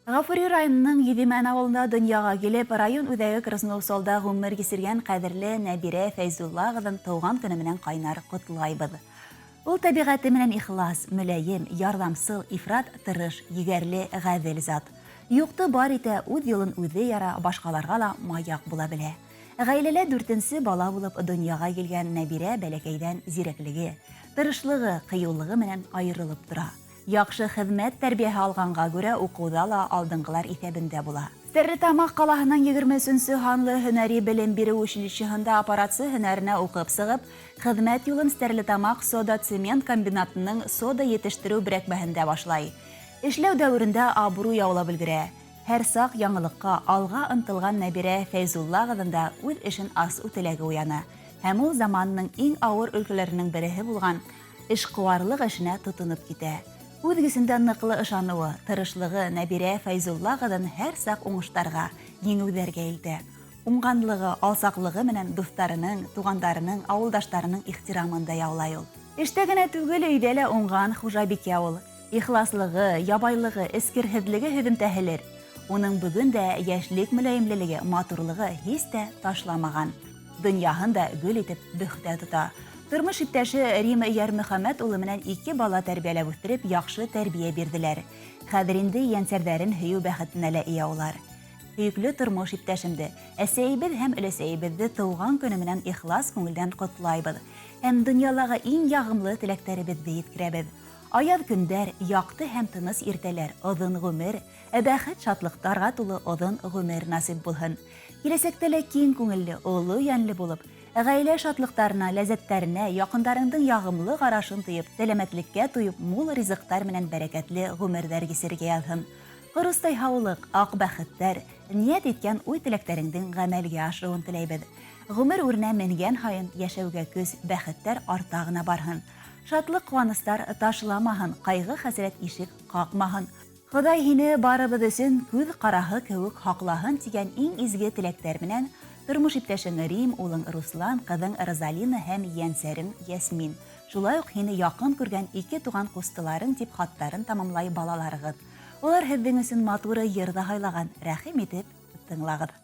Гафури районының Йөҙимән ауылында донъяға килеп, район үҙәге Красноусолда ғүмер кисергән ҡәҙерле Нәбирә Фәйзулла ҡыҙын тыуған көнө менән ҡайнар ҡотлайбыҙ. Ул тәбиғәте менән ихлас, мөләйем, ярҙамсыл, ифрат тырыш, егәрле, ғәҙел зат. Юҡты бар итә, үҙ юлын үҙе яра, башҡаларға ла маяҡ була белә. Ғаиләлә дүртенсе бала булып донъяға килгән Нәбирә бәләкәйҙән зирәклеге, тырышлығы, ҡыйыулығы менән айырылып тора. Яҡшы хеҙмәт тәрбиәһе алғанға күрә уҡыуҙа ла алдынғылар иҫәбендә була. Стәрлетамаҡ ҡалаһының 23 нсе һанлы һөнәри белем биреү училищеһында аппаратсы һөнәренә уҡып сығып, хеҙмәт юлын Стәрлетамаҡ сода-цемент комбинатының сода етештереү берәкмәһендә башлай. Эшләү дәүерендә абруй яулап өлгөрә. Һәр саҡ яңылыҡҡа, алға ынтылған Нәбирә Фәйзулла ҡыҙында үҙ эшен асыу теләге уяна һәм ул заманының иң авыр өлкәләренең береһе булган эшкыуарлыҡ эшенә тотоноп китә. Үҙ көсендә ныклы ышаныуы, тырышлыгы Нәбирә Фәйзулла кызын һәрчак уңыштарга, җиңүләргә илтә. Уңганлыгы, алсаклыгы менән дусларының, тугандарының, авылдашларының ихтирамын да яулай ул. Эштә генә түгел, өйдә лә уңган хуҗабикә ул. Ихласлыгы, ябайлыгы, эскерһеҙлеге һөҙөмтәһелер. Уның бөгөн дә йәшлек мөләйемлелеге, матурлыгы һис тә ташламаған. Донъяһын да гөл итеп бөхтә тота. Тормош иптәше Рим Ярмөхәммәт улы менән ике бала тәрбиәләп үҫтереп, яҡшы тәрбиә бирҙеләр. Хәҙер инде ейәнсәрҙәрен һөйөү бәхетенә лә эйә улар. Һөйөклө тормош иптәшемде, әсәйебеҙ һәм өләсәйебеҙҙе тыуған көнө менән ихлас күңелдән ҡотлайбыҙ һәм донъялағы иң яғымлы теләктәребеҙҙе еткерәбеҙ. Аяҙ көндәр, яҡты һәм тыныс иртәләр, оҙон ғүмер, ә бәхет-шатлыҡтарға тулы оҙон ғүмер насип булһын. Киләсәктә лә киң күңелле, оло йәнле булып, ғаилә шатлыҡтарына, ләззәттәренә, яҡындарыңдың яғымлы ҡарашын тоеп, сәләмәтлеккә туйып, мул ризыҡтар менән бәрәкәтле ғүмерҙәр кисерергә яҙһын. Ҡоростай һаулыҡ, аҡ бәхеттәр, ниәт иткән уй-теләктәреңдең ғәмәлгә ашыуын теләйбеҙ. Ғүмер үренә менгән һайын йәшәүгә көс, бәхеттәр арта ғына барһын. Шатлыҡ-ҡыуаныстар ташламаһын, ҡайғы-хәсрәт ишек ҡаҡмаһын. Хоҙай һине барыбыҙ өсөн күҙ ҡараһы кеүек һаҡлаһын тигән иң изге теләктәр менән тормош иптәшең Рим, улың Руслан, ҡыҙың Розалина һәм ейәнсәрең Ясмин. Шулай уҡ һине яҡын күргән ике туған ҡустыларың тип хаттарын тамамлай балаларығыҙ. Улар һеҙҙең өсөн матур йыр ҙа һайлаған, рәхим итеп тыңлағыҙ.